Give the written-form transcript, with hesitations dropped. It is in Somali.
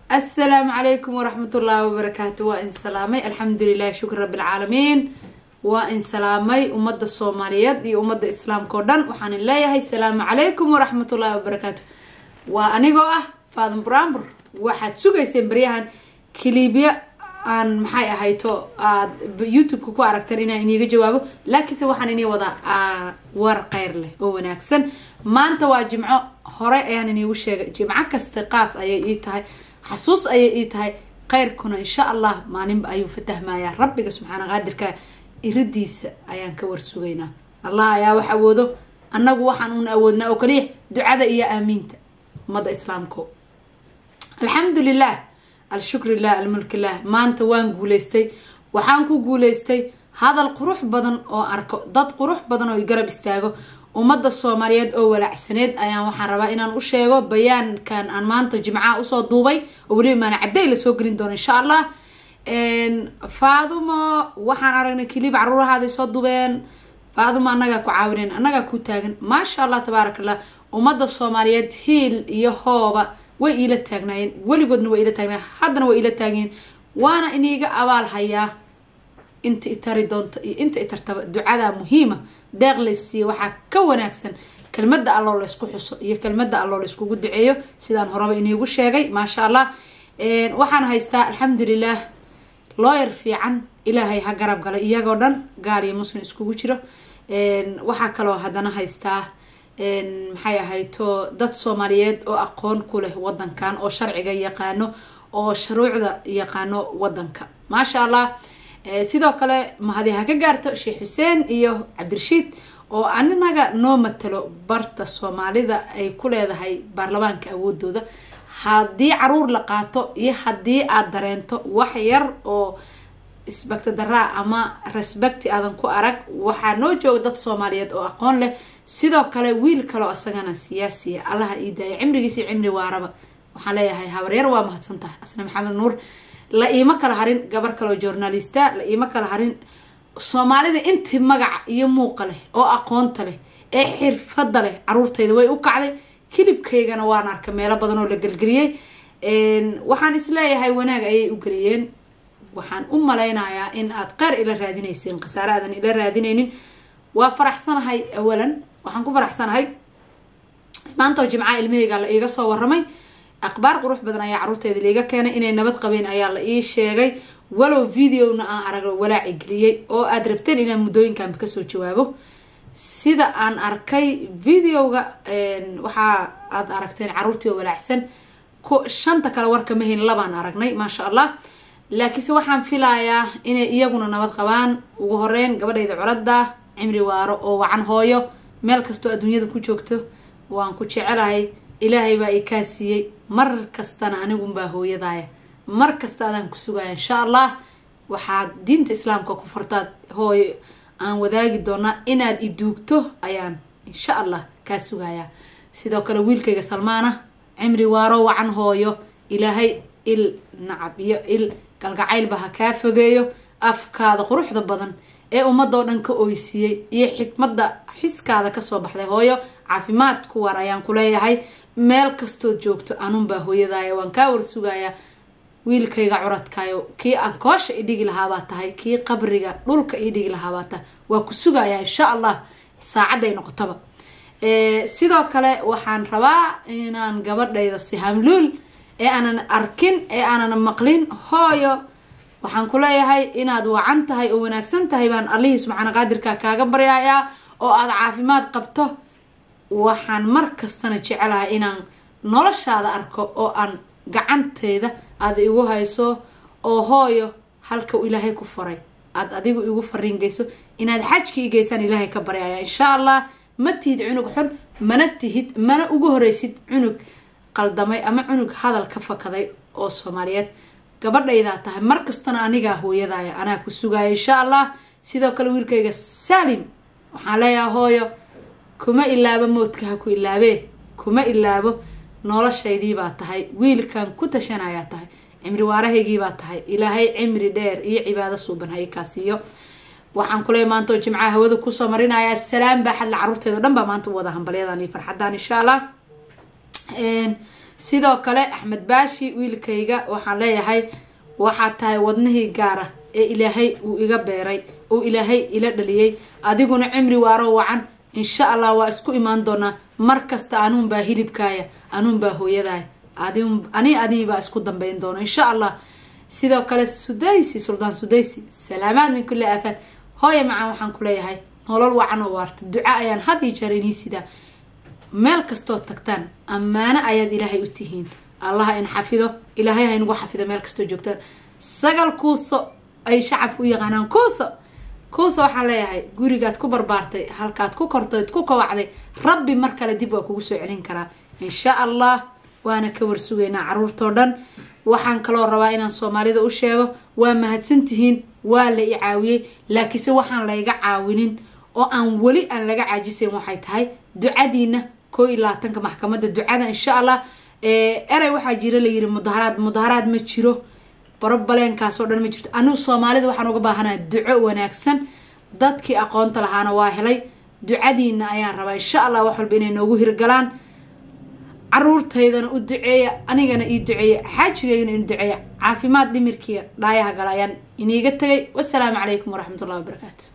Asalaamu calaykum waraxmatullaahi wabarakaatu. Waa in salaamay. Alxamdulilahi, shukr rabbilcaalamiin. Waa in salaamay ummadda Soomaaliyeed iyo ummadda Islaamka oo dhan. Waxaan in leeyahay salaamu calaykum waraxmatullaahi wabarakaatu. Waa anigoo ah Faadin Buraanbur. Waxaad sugayseen baryahan kiliibyo aan maxay ahayto aad YouTube-ka ku aragteen inaan iniiga jawaabo, laakiinse waxaan inii wadaa war kheyr leh oo wanaagsan. Maanta waa Jimco. Hore ayaan iniigu sheegay, Jimco kasta qaas ayay ii tahay, xasuus ayay ii tahay. Kheyrkuna insha Allah maalinba ayuu fatahmayaa. Rabbiga subxaana qaadirka iridiisa ayaan ka warsugaynaa. Allah ayaa wax awoodo, annagu waxaan una awoodnaa oo kaliya ducada iyo aamiinta ummadda Islaamko. Alxamdulilah, alshukrilah, almulkilah. Maanta waan guuleystay. Waxaan ku guuleystay hadal qurux badan oo arko, dad qurux badan oo i garab istaago. Ummadda Soomaaliyeed oo walaacsaneed ayaan waxaan rabaa inaan u sheego bayaankan aan maanta Jimcaha usoo duubay, oo weliba maana cadday lasoo gelin doono insha Allah. Faadumo, waxaan aragnay clip caruurahaaday soo duubeen. Faadumo, annagaa ku caawineen, annagaa ku taagan. Maasha Allah, tabaaraka Allah. Ummadda Soomaaliyeed hiil iyo hooba way iila taagnaayeen, weligoodna way iila taagnaayeen, haddana way iila taagayeen, waana iniiga abaal hayaa. Inta itari doonto iyo inta itartaba, ducada muhiima. Deeq laysiiya waxaa ka wanaagsan kelmada Alloo laysku xuso iyo kelmada Alloo layskugu duceeyo, sidaan horeba iniigu sheegay. Maasha Allah, waxaan haystaa alxamdulilah lawyer fiican. Ilaahay ha garab galay iyagoo dhan, gaal iyo Muslim iskugu jiro. Waxaa kaloo haddana haystaa maxay ahayto dad Soomaaliyeed oo aqoon ku leh wadankan, oo sharciga yaqaano, oo shuruucda yaqaano wadanka. Maasha Allah. Sidoo kale mahadi ha ka gaarto Sheekh Xuseen iyo Cabdirashiid oo aninaga noo matalo barta Soomaalida ay ku leedahay baarlamaanka awoodooda. Haddii caruur la qaato iyo haddii aada dareento wax yar oo isbagta daraa ama respect-i aadan ku arag, waxaa noo jooga dad Soomaaliyeed oo aqoon leh. Sidoo kale wiil kaleo isagana siyaasiya, Allaha ii daaya cimrigiisi, cimri waaraba. Waxaan leeyahay habaryar, waa mahadsan tahay. Asna Maxamed Nuur la iima kala harin, gabar kaleoo journalist-a la iima kala harin. Soomaalida intii magaca iyo muuqa leh oo aqoonta leh ee xirfada leh caruurtayda way u kacday. Clip-kaygana waan arka meelo badan oo la gelgeliyey. Waxaan isleeyahay wanaag ayay u geliyeen. Waxaan u malaynayaa in aad qeyr ila raadinaysiin, khasaare aadan ila raadinaynin. Waa faraxsanahay. Awalan waxaan ku faraxsanahay maanta oo Jimcaha ilmahayga la iiga soo waramay. Akhbaar qurux badan ayaa caruurteyda laiga keenay, inay nabad qabeen ayaa la ii sheegay, walow video-na aan aragno walaaci geliyey oo aada rabteen inaan muddooyinkanba kasoo jawaabo. Sida aan arkay video-ga, waxaa aada aragteen caruurtii oo walaacsan. Shanta kale warka mahayn, labaan aragnay, maasha Allah, laakiinse waxaan filayaa inay iyaguna nabad qabaan. Ugu horeyn gabadhayda curadda, cimri waaro oo wacan hooyo, meel kastoo adduunyada ku joogto waan ku jecelahay. Ilaahay baa i kaa siiyey. Mar kastana anigunbaa hooyadaaya, mar kasta adaan ku sugaya insha Allah. Waxaad diinta Islaamka ku fartaad hooyo aan wadaagi doonaa. Inaad i duugto ayaan insha Allah kaa sugayaa. Sidoo kale wiilkayga Salmaana, cimri waaro wacan hooyo. Ilaahay il nacab iyo il galgacaylba ha kaa fogeeyo. Afkaada quruxda badan ee ummadoo dhan ka oysiiyey iyo xikmadda xiskaada kasoo baxday, hooyo, caafimaad ku waar ayaan ku leeyahay. Meel kastood joogto anunbaa hooyadaaya, waan kaa warsugayaa. Wiilkayga curadkayo, kii aan koosha idhigi lahaabaa tahay, kii qabriga dhulka ii dhigi lahaabaa tahay. Waa ku sugayaa insha Allah saacadday noqotaba. Sidoo kale waxaan rabaa inaan gabadhayda Sihamluul ee aanan arkin ee aanan maqlin, hooyo, waxaan ku leeyahay inaad wacan tahay oo wanaagsan tahay baan Allihii subxaana qaadirka kaaga baryayaa, oo aada caafimaad qabto. Waxaan mar kastana jecelahay inaan noloshaada arko oo aan gacanteyda aada igu hayso, oo hooyo halka Ilaahay ku faray aada adigu igu fariin geyso. Inaad xajka i geysaan Ilaahay ka baryaya insha Allah. Ma tihid cunug xun, mana tihid, mana ugu horeysid cunug qaldamay ama cunug hadal ka fakaday oo Soomaaliyeed. Gabadhaydaa tahay, mar kastana anigaa hooyadaaya, anaa ku sugaya insha Allah. Sidoo kale wiilkayga Salim waxaan leeyahay, hooyo, kuma ilaabo, moodka ha ku ilaabee, kuma ilaabo. Noloshaydiibaa tahay, wiilkan ku tashanayaa tahay, cimri waarahaygiibaa tahay. Ilaahay cimri dheer iyo cibaado suuban ha kaa siiyo. Waxaan kuley maanta oo Jimcaha hawada kusoo marinayaa salaam baa xadla. Caruurteeda o dhan baa maanta u wada hambalyadan iyo farxadan insha Allah. Sidoo kale Axmed Baashi wiilkayga waxaan leeyahay, waxaad tahay wadnihii gaara ee Ilaahay uu iga beeray oo Ilaahay ila dhaliyey. Adiguna cimri waaro wacan, insha Allah waa isku imaan doonaa. Mar kasta anuunbaa hilibkaaya, anuunbaa hooyadaaya, ani adibaa isku dambeyn doono, insha Allah. Sidoo kale Sudaysi, Suldaan Sudaysi, salaamaad min kulli aafaad. Hooya macaan, waxaan ku leeyahay nolol wacan oo waarto. Duca ayaan had iyo jeer inii sidaa. Meel kastoo tagtaan ammaano ayaad Ilaahay u tihiin. Allaha in xafido, Ilaahay ha inagu xafido meel kastoo joogtaan. Sagal Kuuso ay shacabka u yaqaanaan Kuuso, Kuuso waxaan leeyahay gurigaad ku barbaartay, halkaad ku kortay, ku kawacday, Rabbi mar kale dib waa kugu soo celin karaa, insha Allah. Waana ka warsugaynaa caruurtoo dhan. Waxaan kaloo rabaa inaan Soomaalida u sheego, waa mahadsantihiin, waa la i caawiyey, laakiinse waxaan layga caawinin oo aan weli aan laga caajisayn waxay tahay ducadiina. 21-ka maxkamadda ducada, insha Allah. Erey waxaa jira la yiri mudaharaad, mudaharaad ma jiro, borobaleenkaasoo dhan ma jirto. Anigu Soomaalida waxaan uga baahanaha duco wanaagsan. Dadkii aqoonta lahaana waa helay, ducadiina ayaan rabaa, insha Allah, wax walba inay noogu hirgalaan. Caruurtaydana u duceeya, anigana ii duceeya, xaajigaygana ii duceeya. Caafimaad dhimirkiiya dhaayaha gala ayaan iniiga tagay. Wasalaamu calaykum waraxmatullahi wabarakaatu.